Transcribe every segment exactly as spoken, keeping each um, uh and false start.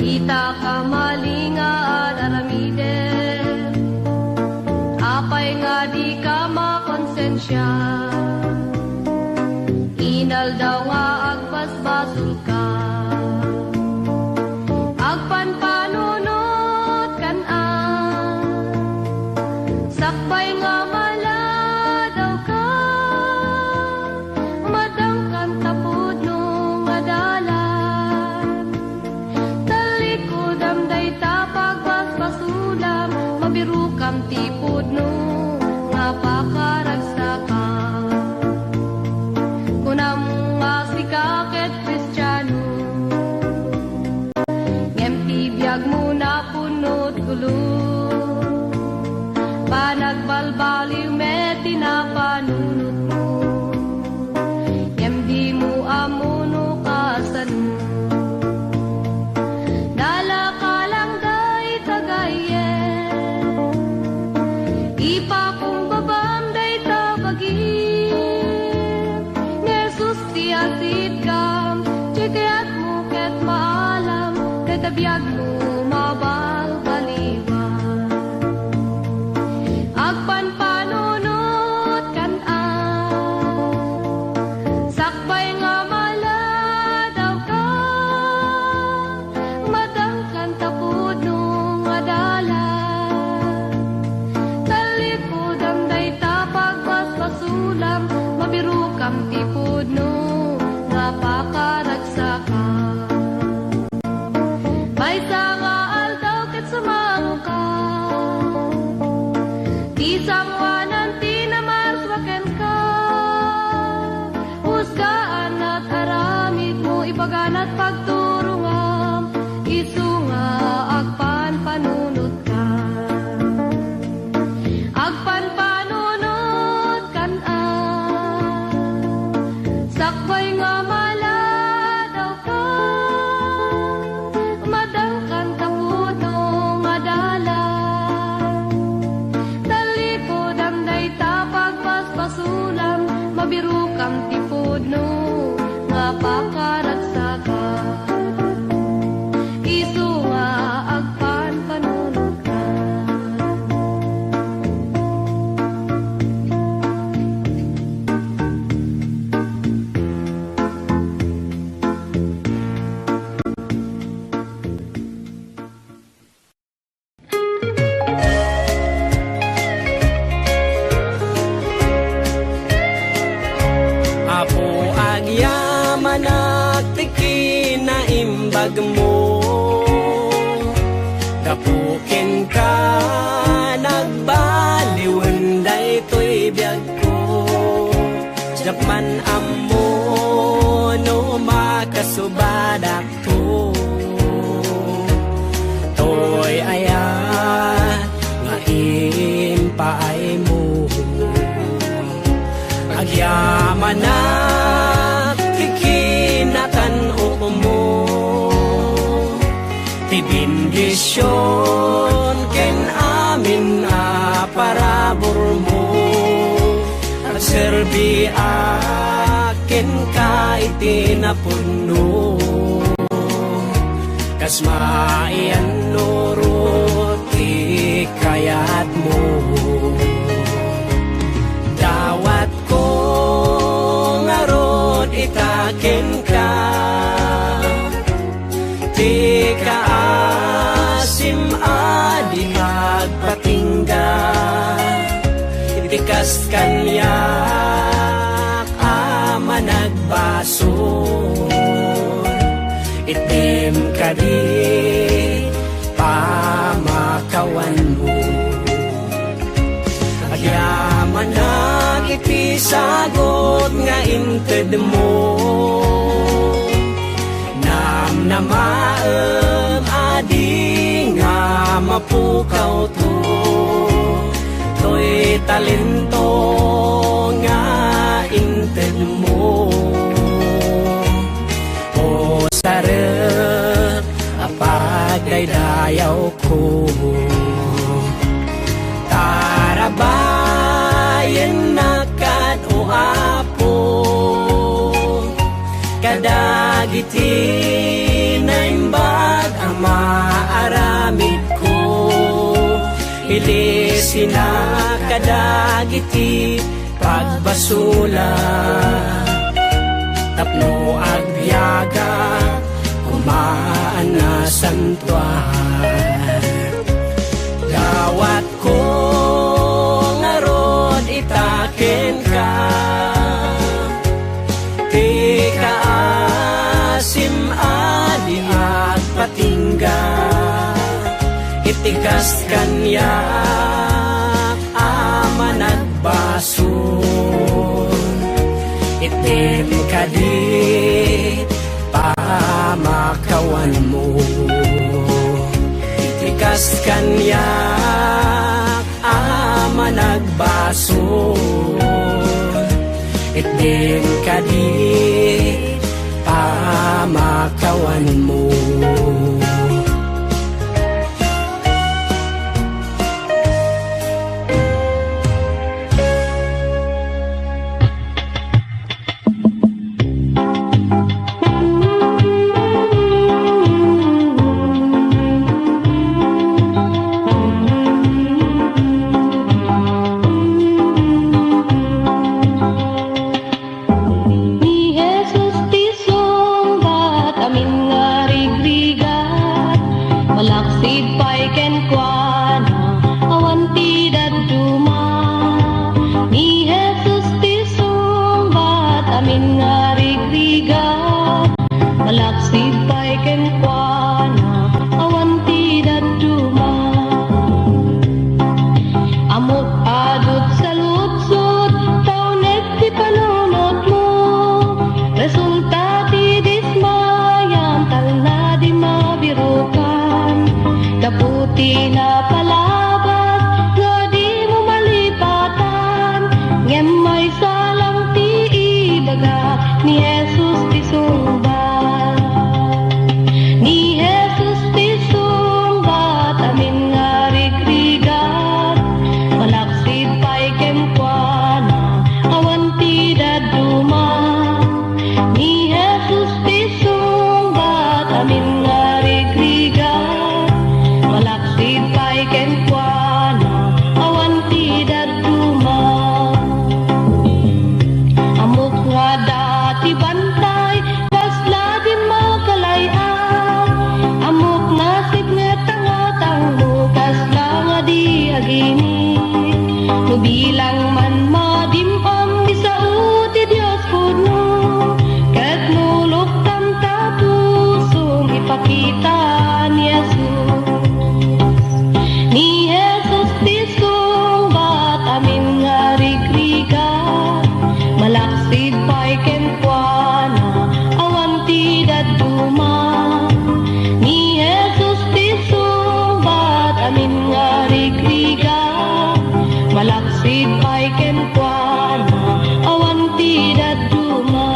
Ita ka malinga ad-aramiden, apay nga dika makonsensia? Inaldaw nga agbasbasolka, agpanpanunotkan a, sakbay nga maladawka, madangkan ta pudno nga dalan. Tallikudam dayta pagbasbasolam, mabirokam ti pudno nga pakaragsakam. Kunam nga sika ket Kristiano, ngem ti biagmo napunot gulo. Panagbalbaliw met ti napanunotmo, ngem dimo ammo no kasano. Dala ka lang dayta gayyem, ipakumbabam dayta bagim. Ni Jesus ti asitkam, ti kayatmo ket maalam, dayta biagmo mabalbaliwan. Agpanpanunotkan a, sakbay nga maladawka, madangkan ta pudno nga dalan. Tallikudam dayta pagbasbasolam, mabirokam ti pudno nga pakaragsakam. Maysa nga aldaw ket sumaruka, ti sangoanan ti namarsua kenka. Husgaan at aramidmo, ipaganat pagturongam, isu nga agpanpanunotkan. Agpanpanunotkan a, sakbay nga maladawka, madangkan ta pudno nga dalan. Tallikudam dayta pagbasbasolam, mabirokam ti pudno nga pakaragsakam. Isu nga agpanpanunotkan. Apo, agyamanak ti kinaimbagmo. Gapu kenka, nagbaliwen daytoy biagko. Diak man ammo no makasubadak to. Toy aya nga impaaymo? Agyamanak ti kinatan-okmo, ti bendision ken amin a paraburmo. Agserbiak kenka iti napudno, kas maiyannurot ti kayatmo. Dawatko ngarud ita kenka, ti kaasim a di agpatingga, iti kas kaniak a managbasol, itdim kadi pamakawanmo. Agyamanak iti sagut nga intedmo. Namnamaem a di nga mapukawto toy talento nga intedmo. Usarek a pagdaydayawko, tarabayennak kad, O Apo, kadagiti naimbag a Ti sina kadagiti pagbasula, tapno agbiaga koma a nasantuan. Dawatko ngarud ita kenka ti kaasim a di agpatingga iti kas kaniak a managbasol. Itdim kadi pamakawanmo iti kas kaniak a managbasol. Itdim kadi pamakawanmo. Ni Jesus ti sungbat amin nga rigrigat, malaksid pay kenkuana, awan ti dadduma. Ni Jesus ti sungbat amin nga rigrigat, malaksid pay kenkuana, awan ti dadduma. Ammok a dutsaludsod, ta uneg ti panunotmo. Resulta ti dismayam, talna di mabirukan. Gapu ti napalabas nga dimo malipatan, ngem maysa lang ti ibagak, ni Jesus ti sungbat. Ni Jesus ti sungbat amin nga rigrigat, malaksid pay kenkuana, awan ti dadduma. Ni Jesus ti sungbat amin nga rigrigat, malaksid pay kenkuana, awan ti dadduma. Ammok nga adda ti bantay, kasla di makalay-at. Ammok nga sipnget a ngatangmo, kasla nga di agini. No bilang man madim-am ti sao ti Dios pudno, ket no luktam ta pusom, ipakita ni Jesus. Ni Jesus ti sungbat amin nga rigrigat, malaksid pay kenkuana, awan ti dadduma. Ni Jesus ti sungbat amin nga rigrigat, malaksid pay kenkuana, awan ti dadduma.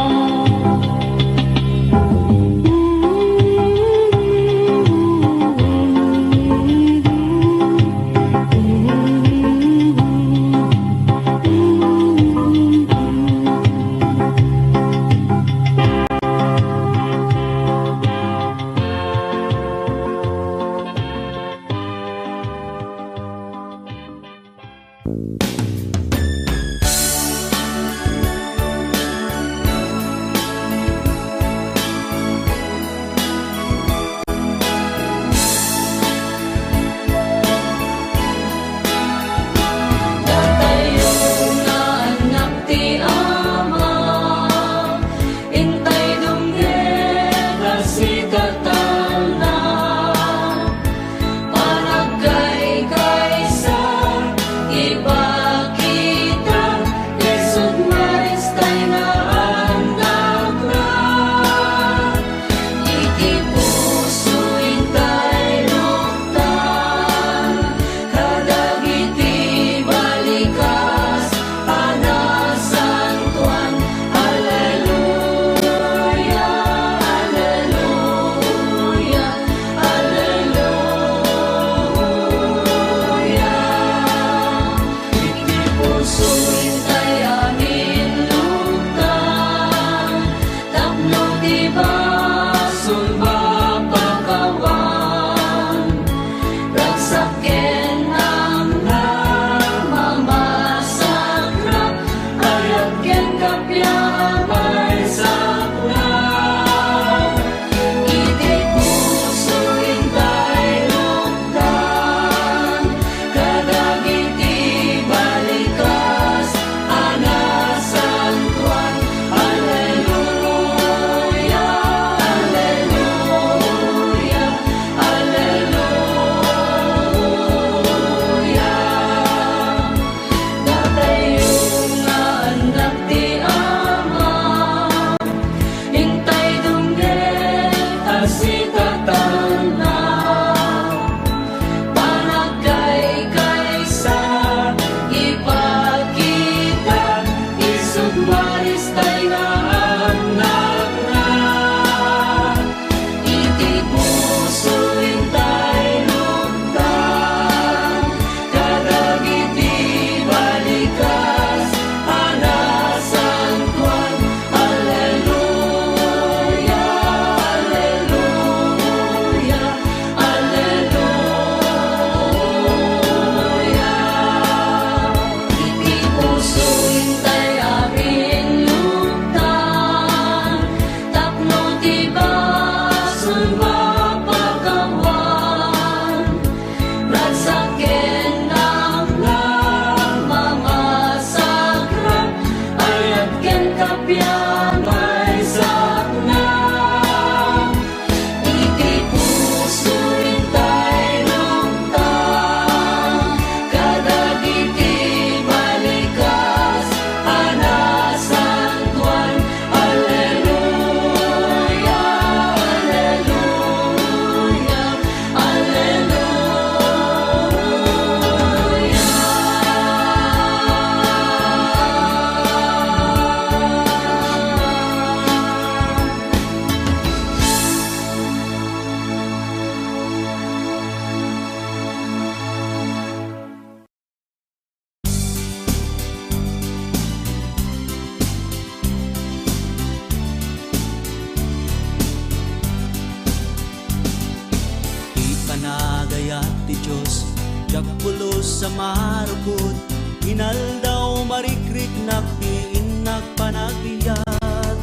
Panagayat ti Dios, diak pulos a marukot, inaldaw marikriknak ti innak panagbiag.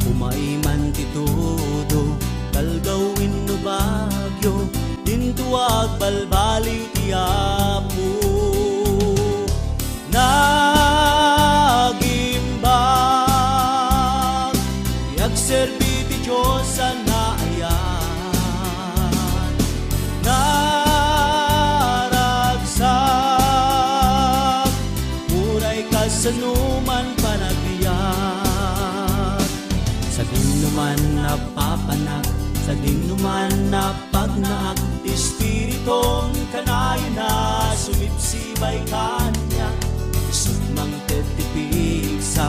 Umay man ti tudo, talgaw wenno bagyo, dinto agbalbaliw ti Apo. Nagimbag ti agserbi ti Dios a naayat. Naragsak, uray kasano man panagbiag. Sadinoman a papanak, sadinoman a pagnaak, ti Espiritum kanayon a sumibsibay kaniak. Isut' mangted ti pigsa,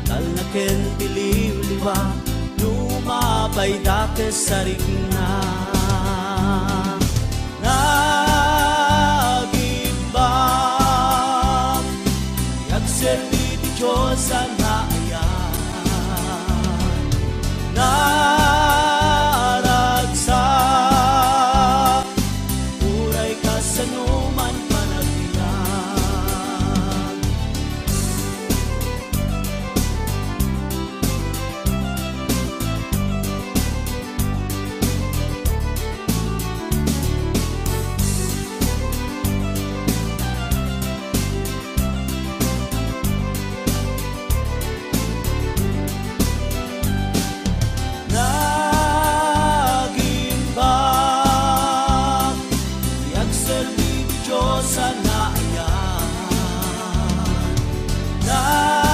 talna ken ti liwliwa, no mapay dakes a rikna. Nagimbag ti agserbi ti Dios a naayat. Naragsak, uray kasano man panagbiag. Nagimbag ti agserbi ti Dios a naayat. Naragsak,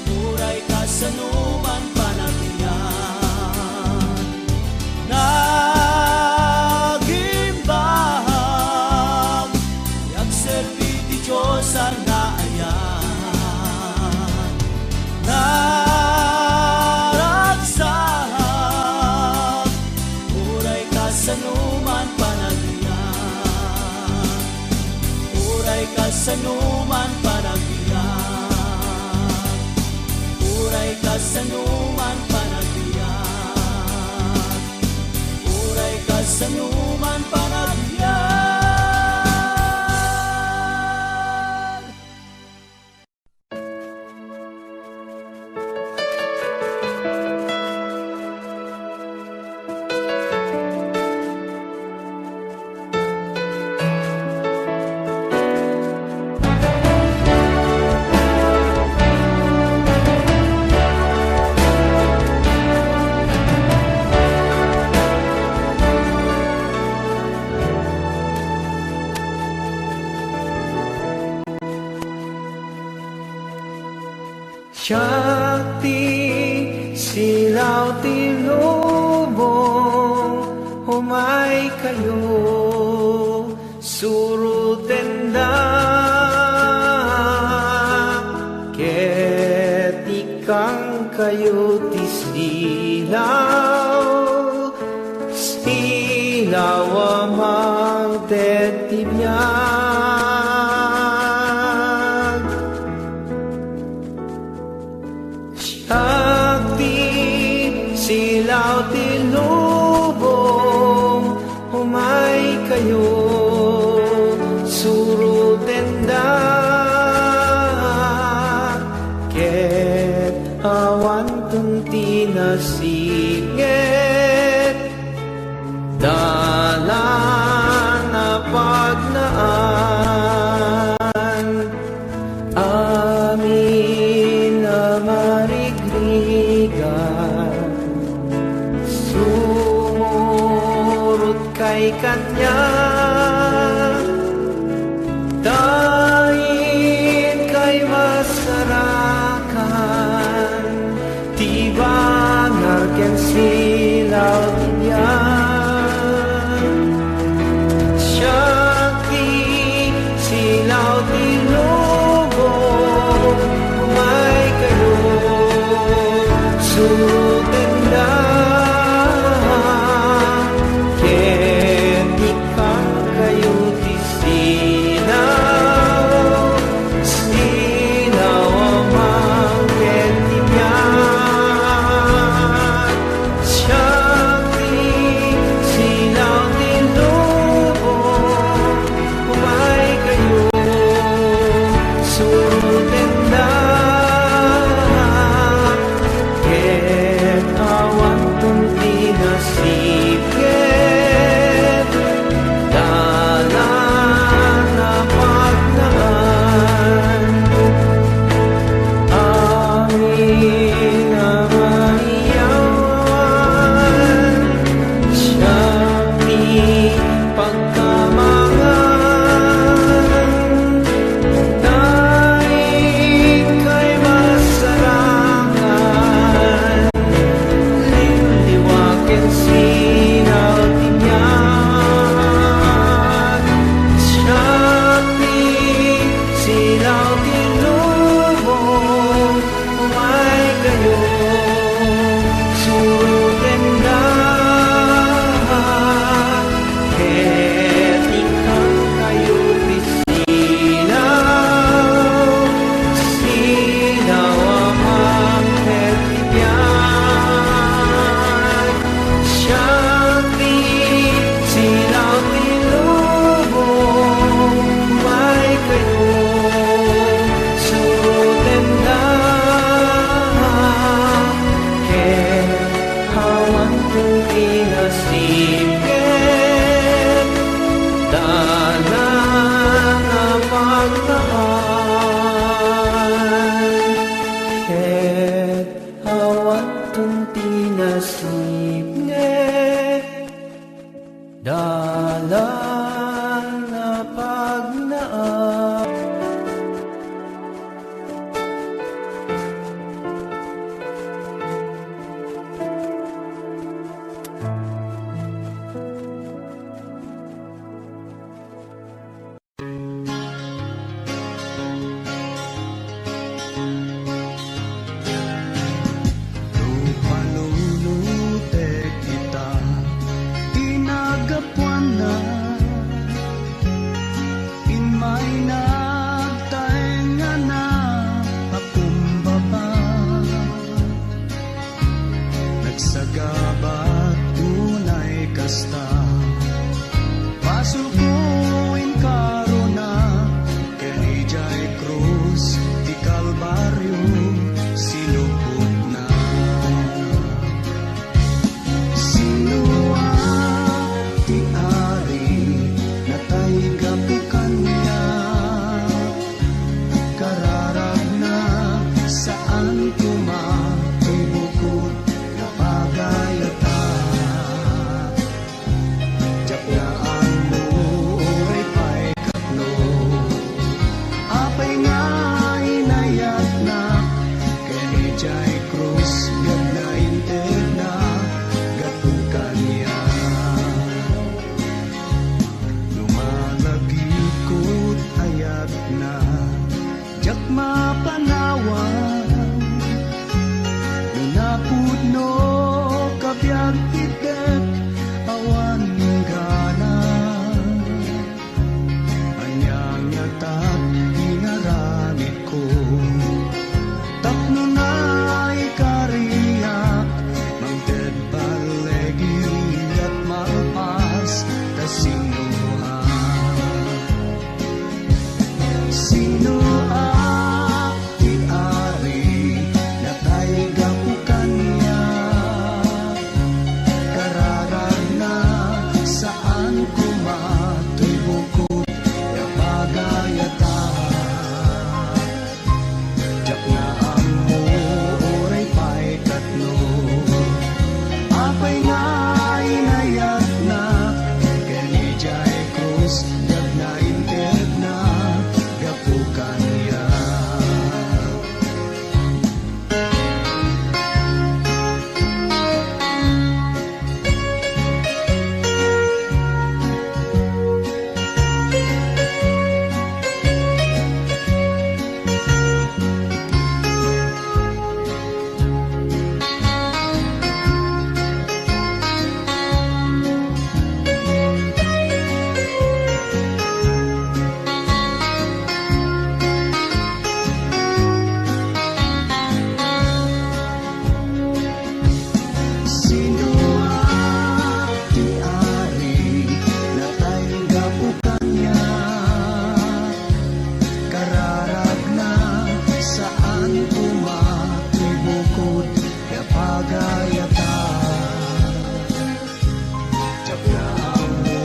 uray kasano man panagbiag. Nagimbag ti agserbi ti Dios a naayat. Naragsak, uray kasano man panagbiag. Uray kasano man panagbiag. Uray kasano man panagbiag. Uray kasano man panagbiag. Siak ti silaw ti lubong, umaykayo, surotendak, ket ikkangkayo ti silaw, silaw a mangted ti biag. Siak ti silaw ti lubong, umaykayo, surotendak, ket awanton ti nasipnget. Dalan a pagnaan, amin a marigrigat, sumurotkay kaniak, ta inkay masarakan ti banag ken silaw ti biag. Siak ti silaw ti lubong, umaykayo, surotendak, ket ikkangkayo Ibnget, dalan a pagnaan. No palunutek ita ti naggapuanna, immay nagtaengngana a kumbaba. Nagsagaba't unay kasta, basolko inkarona, ken idiay krus ti Kalbario sinupotna. Sinoak ti Ari, natay gapu kaniak. Kararagna, saan koma toy bukod nga pagayatak. Diak naammo uray pay katno. Apay nga inayatna, ken idiay krus biag naintedna gapu kaniak. No malagipko ti ayatna, diak mapanawan. No napudno kabiag ti dek, awan inggana. Ania ngarud ti inaramidko? Tapno naikariak, mangted balleg iliat malpas ta sinoak. Sinoak ti Ari, natay gapu kaniak. Kararagna, saan koma toy bukod nga pagayatak. Diak naammo uray pay katno. Apay nga inayatna, ken idiay krus biag naintedna gapu kaniak. Sinoak ti Ari, natay gapu kaniak. Kararagna, saan koma toy bukod nga pagayatak. Diak naammo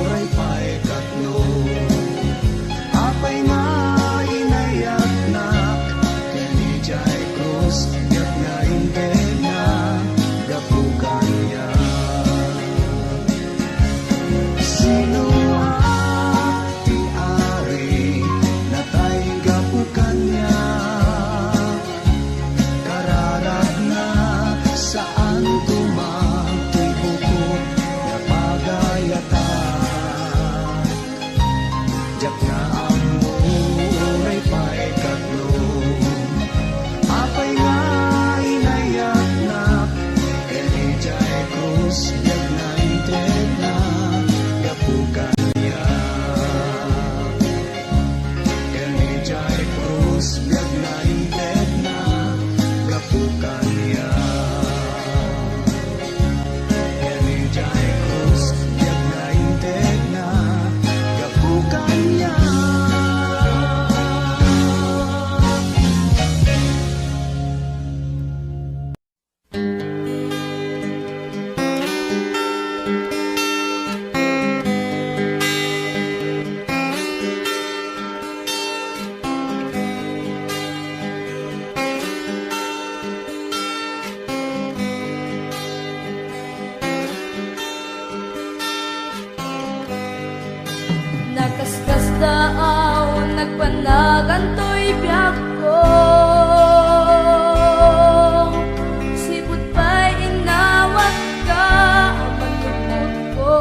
uray pay katno. Apay nga inayatna, ken idiay krus biag naintedna gapu kaniak. Sinoak ti Ari, natay gapu kaniak. Kararagna, saan koma toy bukod nga pagayatak. Diak naammo uray pay katno. Apay nga inayatna, ken idiay krus biag naintedna gapu kaniak. Ken idiay krus biag naintedna gapu kaniak. Ken idiay krus biag naintedna gapu kaniak. Nagantoy biagko, sipud pay innawatka a manlukotko.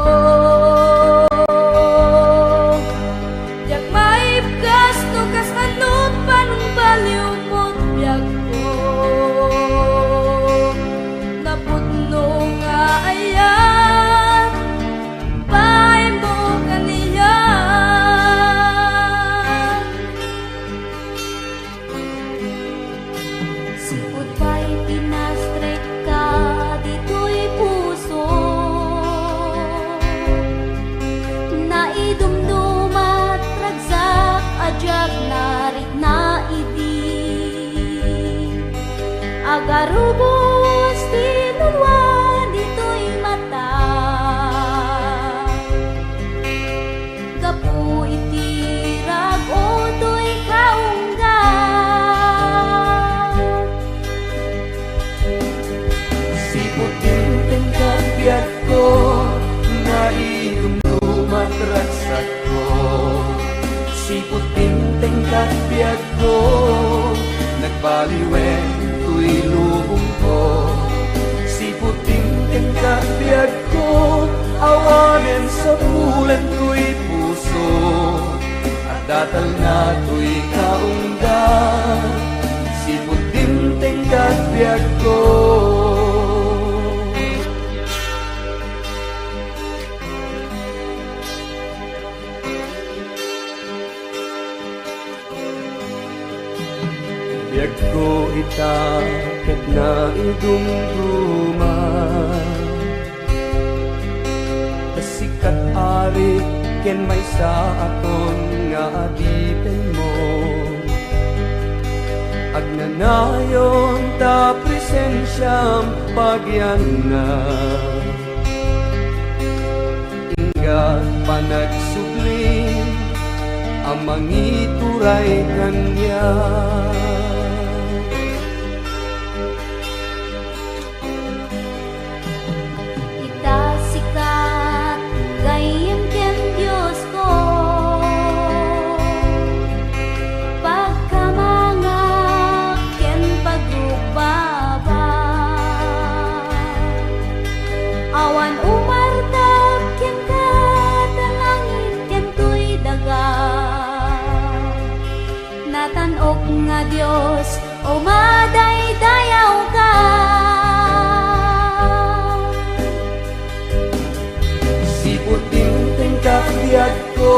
Diak maibkas no kasano panungbaliwmot biagko. Napudno nga ayat, bainmo kaniak. Sipud pay pinastrekka ditoy puso, naidumdumat ragsak a diak narikna idi. Agarubos ti nalua ditoy mata. Gapu iti rag-o toy kaungga. Sipud dimtengka biagko, naidumdumat ragsakko. Sipud dimtengka biagko, nagbaliwen toy lubongko. Sipud dimtengka biagko, awanen sapulan toy puso. Adda talna toy kaungga, sipud dimtengka biagko. Biagko ita ket naidumduma. Ta sika, Ari, ken maysa a ton nga adipenmo. Agnanayon ta presensiam pagianna. Inggak panagsubli a mangituray kaniak. Ita sika, gayyem ken Diosko, pagkamangak ken pagrukbabak. Awan umartak kenka, ta langit ken toy daga. Natan-ok nga Dios, umadaydayawka. Sipud dimtengka biagko,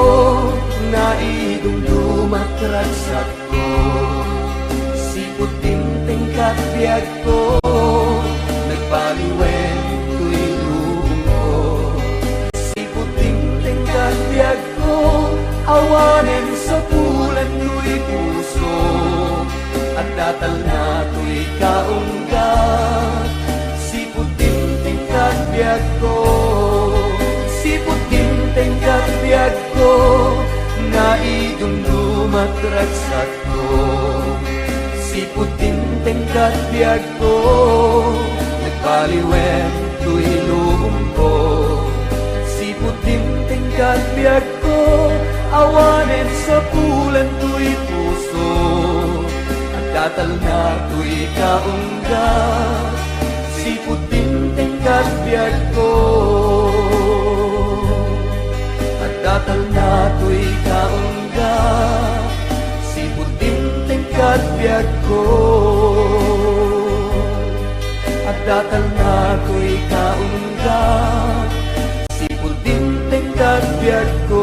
naidumdumat ragsakko. Sipud dimtengka biagko, nagbaliwen toy lubongko. Sipud dimtengka biagko, awanen sapulan toy puso. Adda talna toy kaungga, sipud dimtengka biagko. Sipud dimtengka biagko, naidumdumat ragsakko. Sipud dimtengka biagko, nagbaliwen toy lubongko. Sipud dimtengka biagko, awanen sapulan toy puso. Adda talna toy kaungga, sipud dimtengka biagko. Adda talna toy kaungga, sipud dimtengka biagko. Adda talna toy kaungga, sipud dimtengka biagko.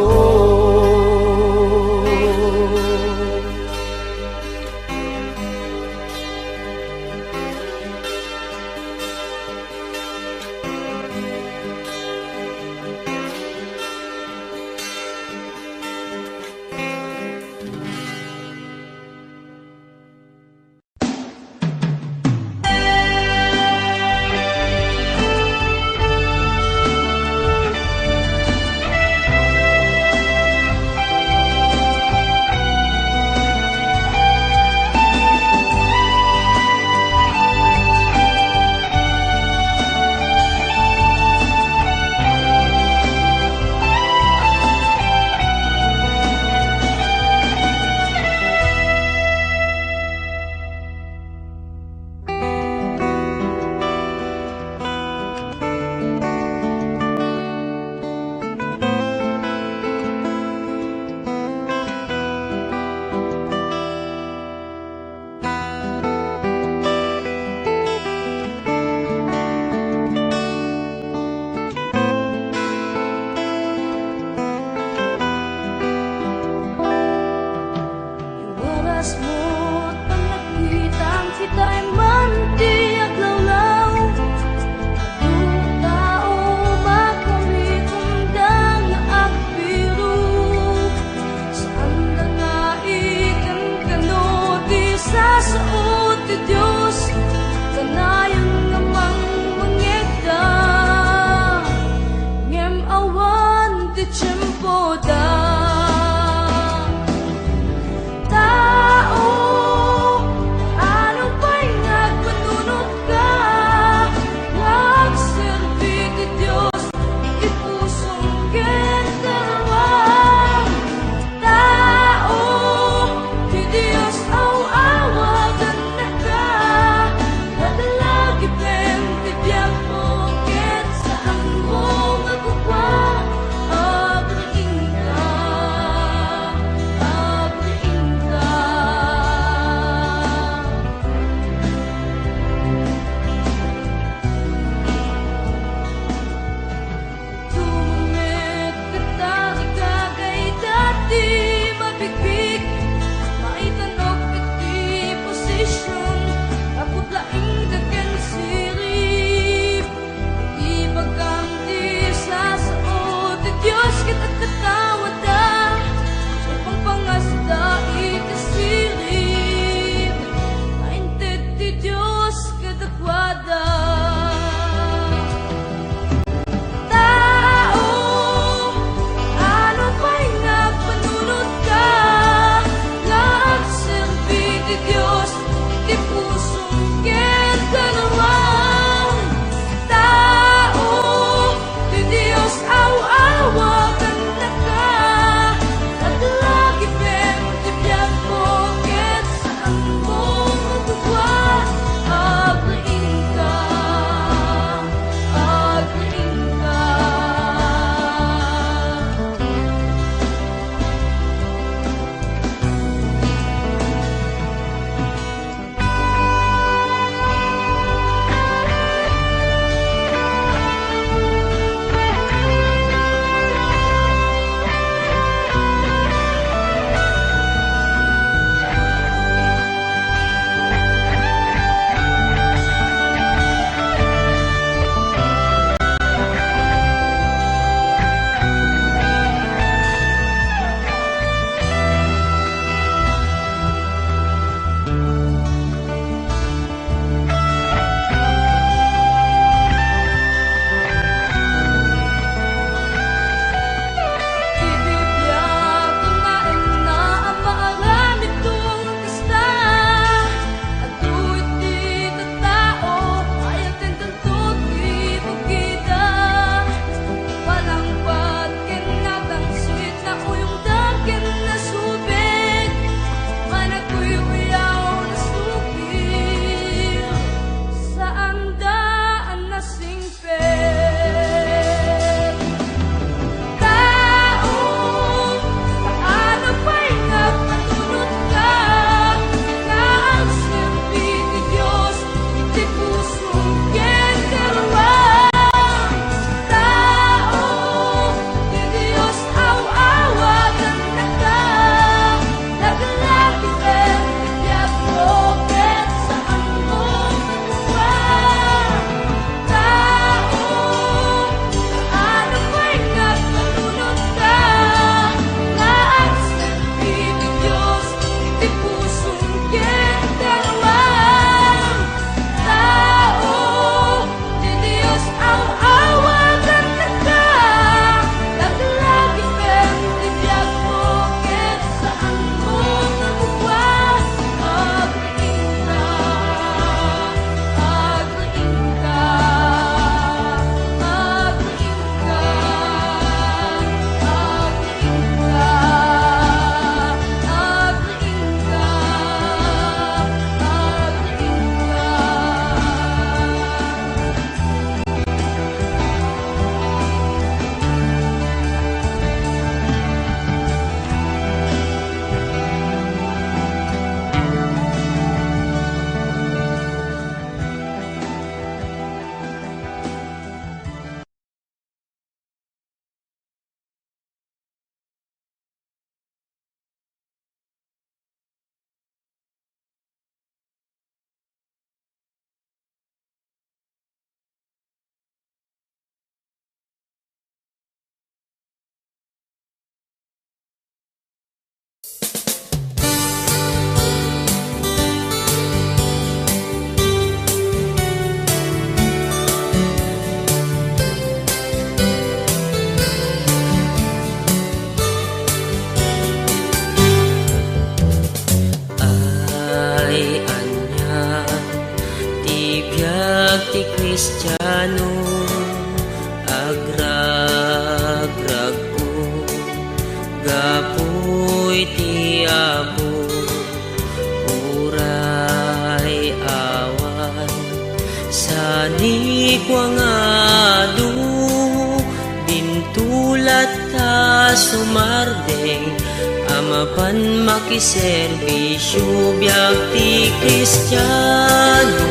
sumardeng a mapan makiserbisio biag ti Kristiano.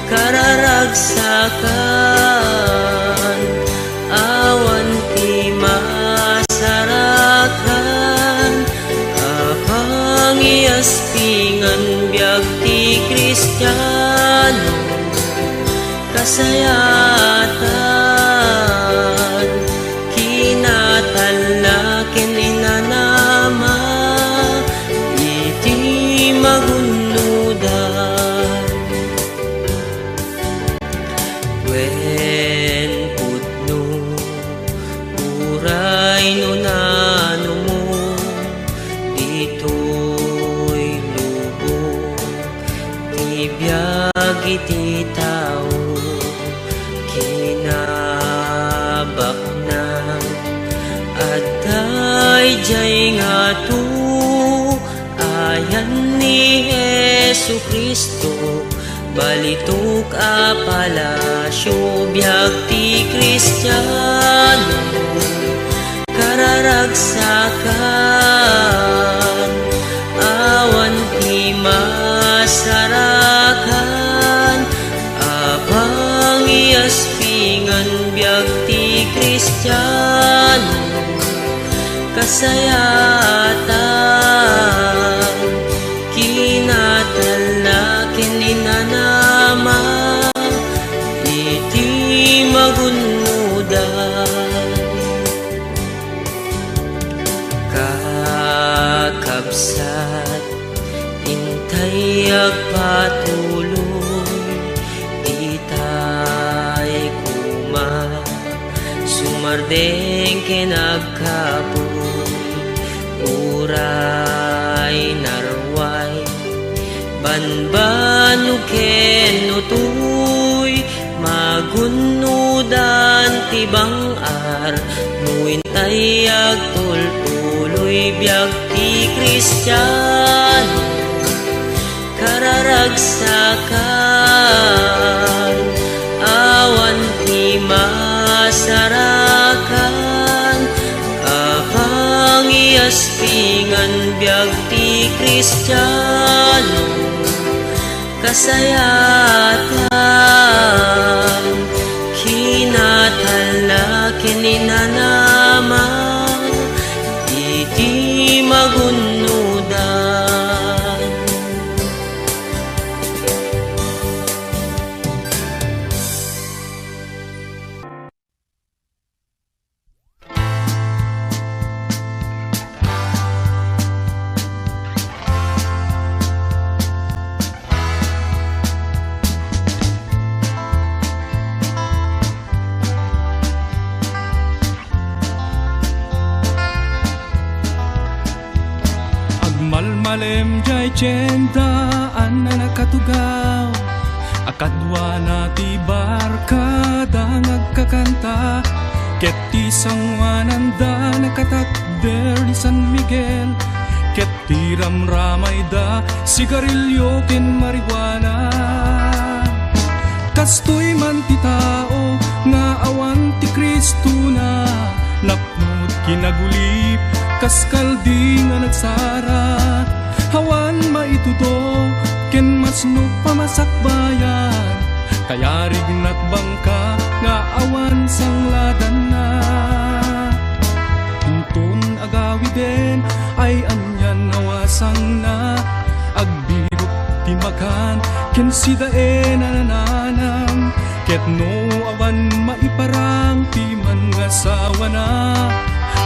Kararagsakan, awan ti masarakan a pangiyaspingan biag ti Kristiano. Kasayaatan, kinatalla ken inanama iti magunnodan. Wen pudno, uray no nanumo, ditoy lubong ti biag iti tao. Kinabaknang adda idiay ngato, ayan ni Jesu-Cristo, balitok a palasio, biag ti Kristiano. Kararagsakan, awan ti masarakan a pangiyaspingan biag ti Kristiano. Kasayaatan, kinatalla ken inanama iti magunnodan. Kakabsat, intay agpatuloy, itay koma sumardeng ken agkapuy. Uray naruay, banbannog ken utoy, magunnodan ti bang-ar no intay agtultuloy biag ti Kristiano. Kararagsakan, awan ti masarakan a pangiyaspingan biag ti Kristiano. Kasayaatan, kinatalla ken inanama iti magunnodan. Agmalmalem jay tienda a nakatugaw, a kaduana ti barkada nga agkakanta, ket ti sangoananda nakatakder ni San Miguel, ket ti ramramayda sigarilio ken marijuana. Kastoy man ti tao nga awan ti Kristona, napno kinagulip kas kaldi nga nagsara. Awan maitudo ken masno pamasakbayan, kayarigna ti bangka nga awan sangladanna. Inton agawiden ay anian nga wasangna, agbirok ti makan ken sidaen a nananam. Ket no awan maiparang ti mangasawana,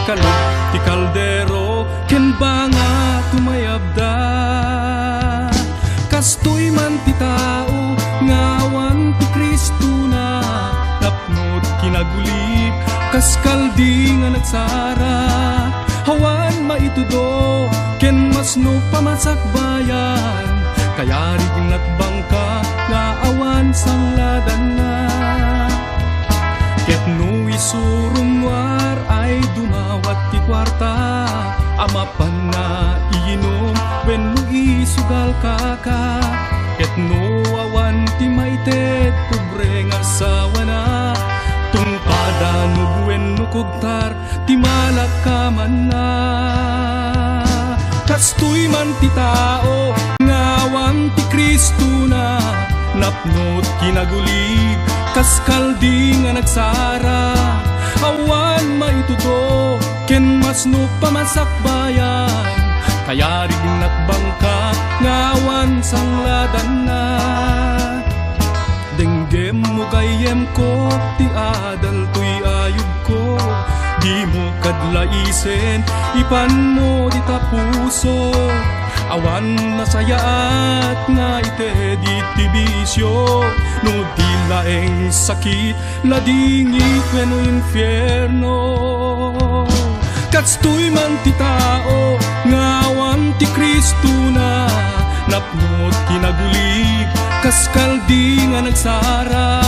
kalub ti kaldero ken banga tumayabda. Kastoy man ti tao nga awan ti Kristona, napno ti kinagulip kas kaldi nga nagsara. Awan maitudo ken masno pamasakbayan, kayarigna ti bangka nga awan sangladanna. Ket no isu rummuar ay dumawat ti kuarta a mapanna iyinom wenno isugal kaka, ket no awan ti maited pobre nga asawana, tungpada no wenno ko altar ti malakamanna. Kastoy man ti tao nga awan ti Kristona, napno ti kinagulib kas kalding a nagsara. Awan maitudo ken masnop a masakbayan, kayarig natbangka nga awan sangladanna. Denggem mo gayyemko ti adal toy ayubko, dimo kad laisen, ipanmo dita puso. Awan nasayaat nga ited iti bisio, no di laeng sakit, ladingit wenno infierno. Kastoy man ti tao nga awan ti Kristona, napno ti kinagulib kas kalding a nagsara.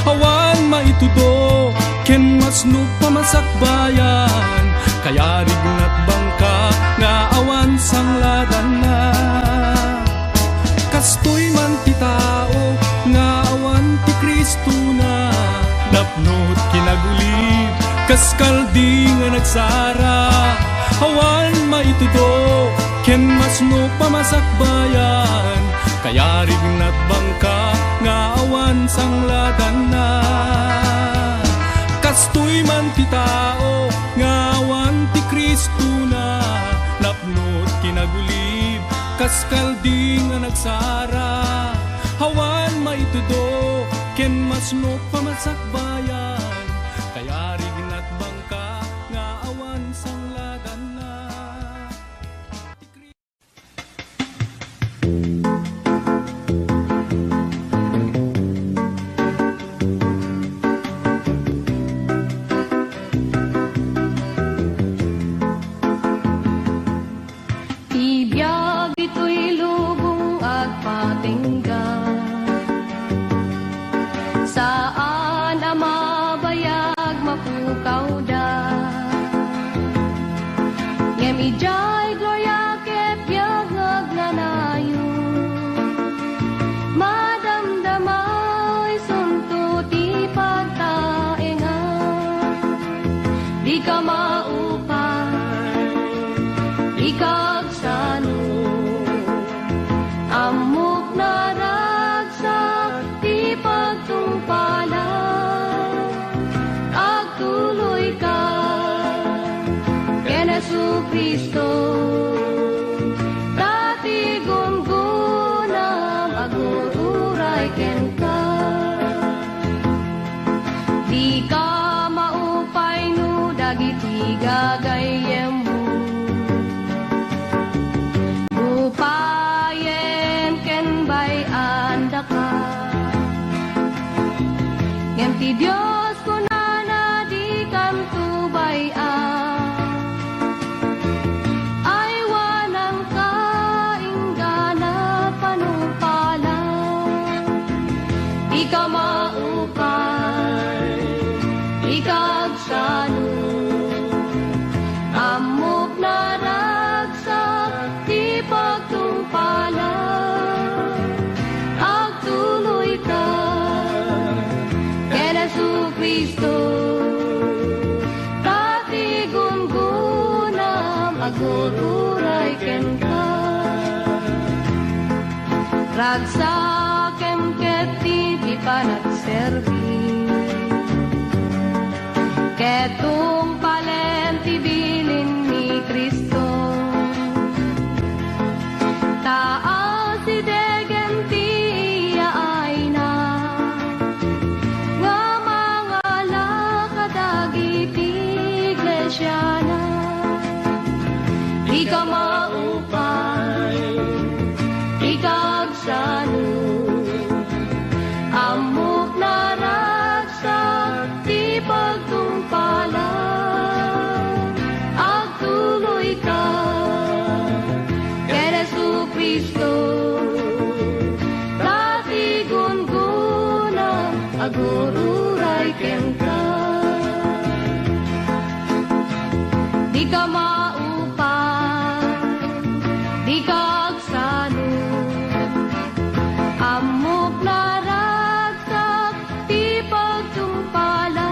Awan maitudo ken masnop a masakbayan, kayarig natbangka nga awan sangladanna. Kastoy man ti tao nga awan ti Kristona, napno ti kinagulib kas kalding a nagsara. Awan maitudo ken masnop a masakbayan, kayarig natbangka nga awan sangladanna. Kastoy man ti tao nga awan ti Kristona, napno ti kinagulib kas kalding a nagsara. Awan maitudo ken masnop a masakbayan, kayarig natbangka nga awan sangladanna. Ti biag ditoy lubong agpatingga, saan a mabayag mapukawda. Ngem idiay gloria ket biag nga agnanayon, madamdama isunto ti pagtaengan. Dika maupay, dika agsano, ammok naragsak ti pagtungpalam. Agtuloyka ken Jesu-Cristo, ta ti gunggonam agur-uray kenka. Dika maupay no dagiti gagayyemmo upayen ken bay-andaka. Ngem ti Dios kunana, dikanto bay-an. Aywananka inggana panungpalam. Dika maupay, dika agsano, ammok naragsak ti pagtungpalam. Agtuloyka ken Jesu-Cristo, ta ti gunggonam agur-uray kenka. Ragsakem ketdi ti panagserbi, ket tungpalem ti bilin ni Cristo. Ta asidegem ti yaayna nga mangala kadagiti iglesiana. Dika maupay, dika agsano, ammok naragsak ti pagtungpalam. Agtuloyka ken Jesu-Cristo, ta ti gunggonam agur-uray kenka. Dika maupay, dika agsano, ammok naragsak ti pagtungpalam.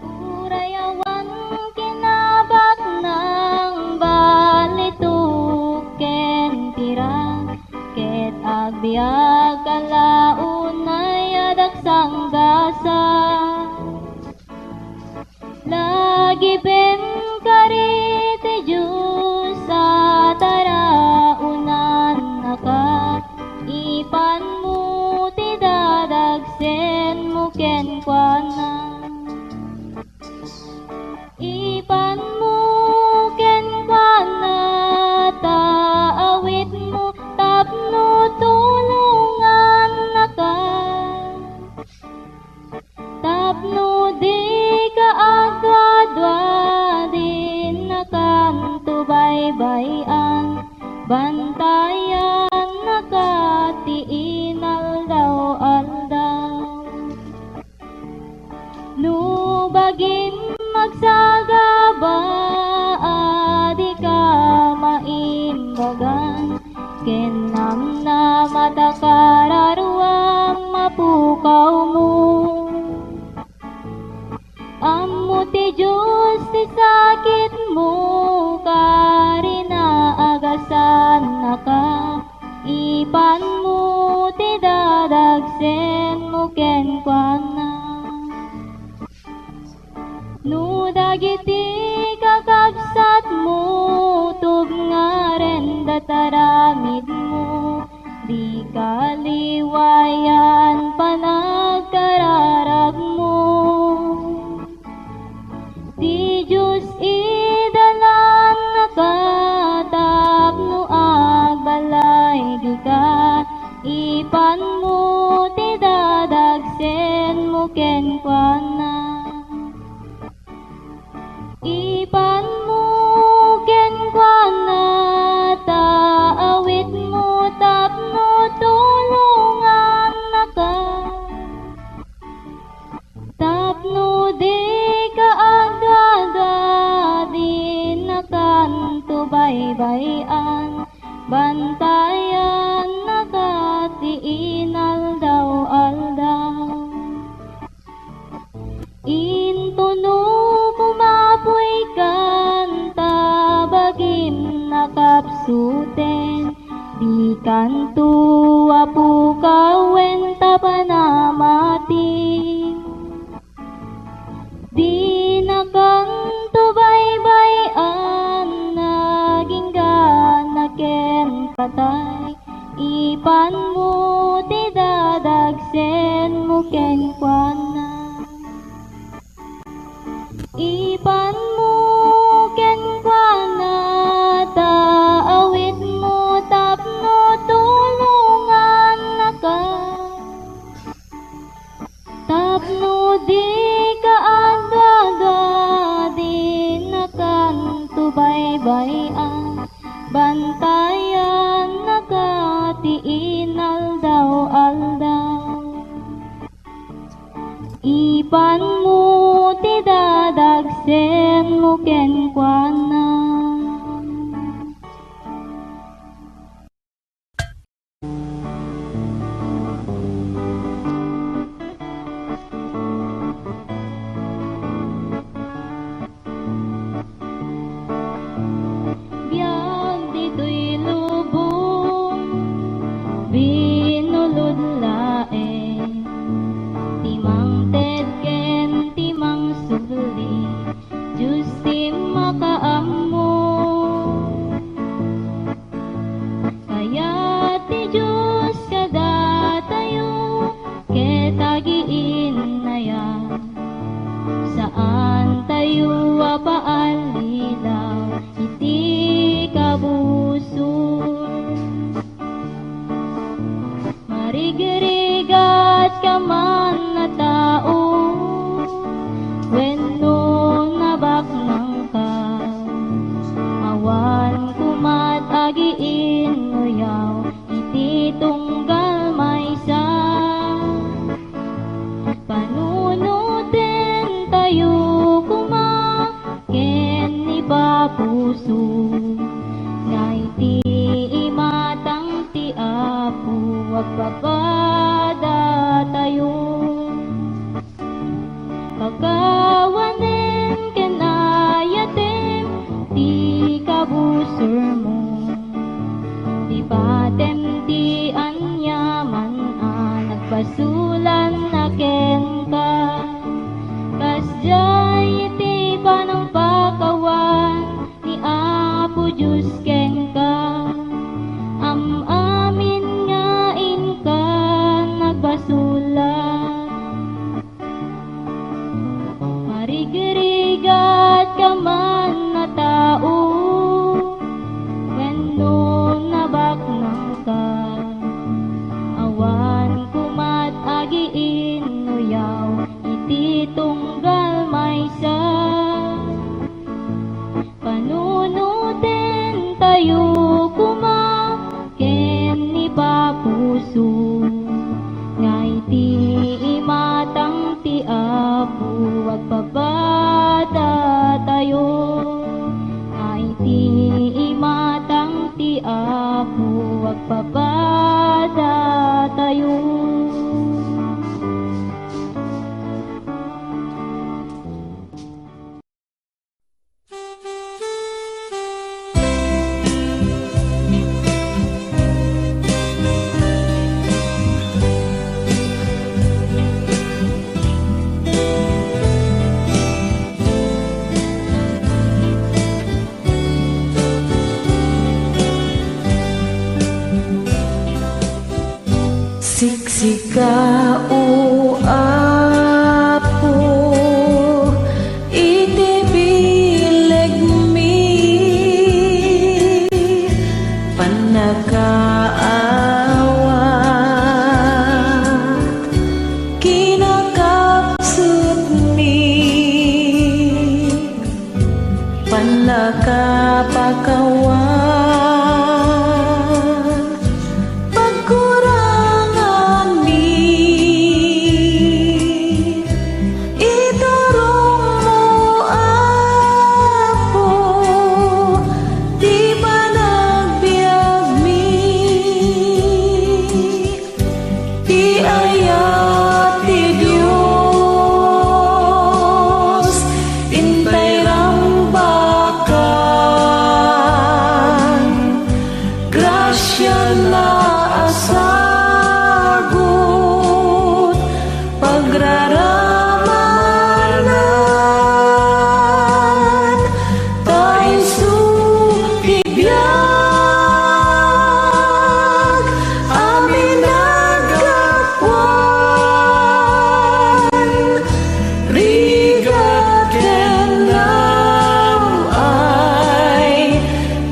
Uray awan kinabaknang balitok ken pirak, ket agbiag ka la unay a dagsanggasang. Lagipen kari ti Dios a taraonannaka, ipanmo ti dadagsenmo kenkuana. Ipanmo kenkuana ta awitmo tapno tulongannaka. Tapno dika agduadua, dinnakanto baybay-an, bantayannaka ti inaldaw-aldaw. No bagim magsagaba a dika maimbagan, ken namnama ta kararuam a pukawmo. Ammo ti Dios ti sakitmo, kari naagasannaka, ipanmo ti dadagsenmo kenkuana. No dagiti kakabsatmo, tubngarenda ti aramidmo, dika liwayan panagkararagmo. Ti Dios idalannaka tapno agbalaygi ka, ipanmo ti dadagsenmo kenkuana. Ipanmo kenkuana ta awitmo tapno tulongannaka. Tapno dika agduadua, dinnakanto baybay-an, bantayannaka ti inaldaw-aldaw. Intono, umapuykan ta bagim nakapsuten, dikanto a pukawen ta panamati. Dinakanto baybay-an, nagingga ken patay. Ipanmo ti dadagsenmo kenkuana. Ipanmo kenkuana ta awitmo tapno tulongannaka. Tapno dika agduadua, dinakanto baybay-an, bantayannaka ti inaldaw-aldaw. Ipanmo ti dadagsenmo kenkuana. Biag ditoy lubong, binulod laeng ti mangted ken ti mangsubli. Dios ti makaam- Padpadayo. Pakawanem ken ayatem ti kabusormo. Lipatem ti aniaman a nagbasolan a kenka. Kasdiay ti panangpakawan ni Apo Dios kenka. Am-amin nga inka nagbasolan. Marigrigat ka man a tao, wenno nabaknang ka. Awan komat agiinnuyaw iti tunggal maysa. Panunoten tayo koma ken ni Papuso, nga iti imatang ti Apo agpapada tayo, nga iti imatang ti Apo agpapada tayo. Siksika, O Apo, iti bilegmi, pannakaawat, kinakapsutmi. Pannakapakawan, pagkuranganmi. Iturongmo, Apo, ti panagbiagmi. Ti ayat ti Dios, intay rambakan, grasiana a sagut, pagraramanan, ta isu ti biag a minagapuan. Rigat ken naam-ay,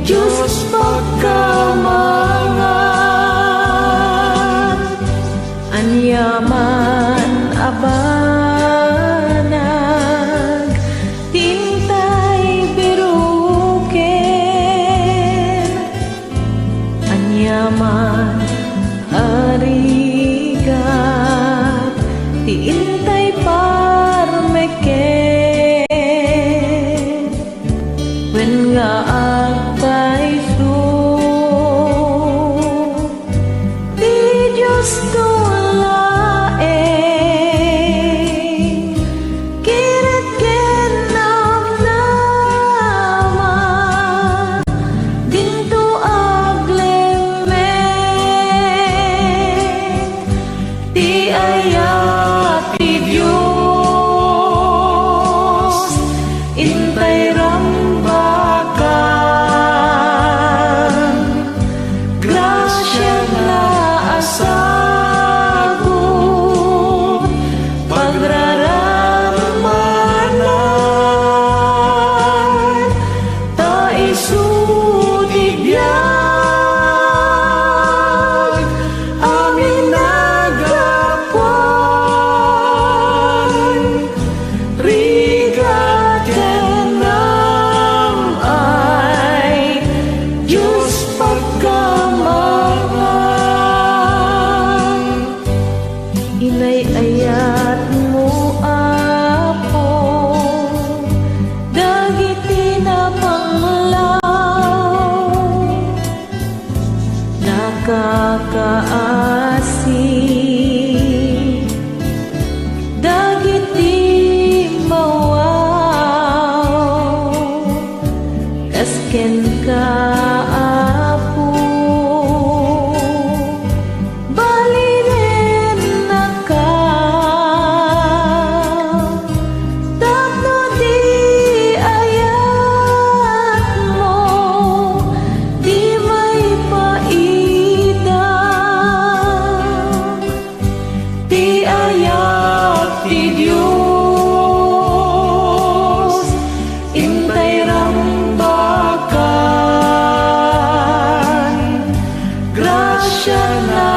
Dios pagkamangan. Aniaman a banag ti intay biruken, aniaman a rigat ti intay parmeken, wen nga agpayso ti Diosto laeng, kired ken namnama, dinto aglemmek ti ayat ti Dios, intay rambakan, grasiana a sagut, pagraramanan, ta isu ti biag a minagapuan. Rigat ken naam-ay, Dios pagkamangan. Inay-ayatmo, Apo, dagiti napanglaw, nakakaas Siana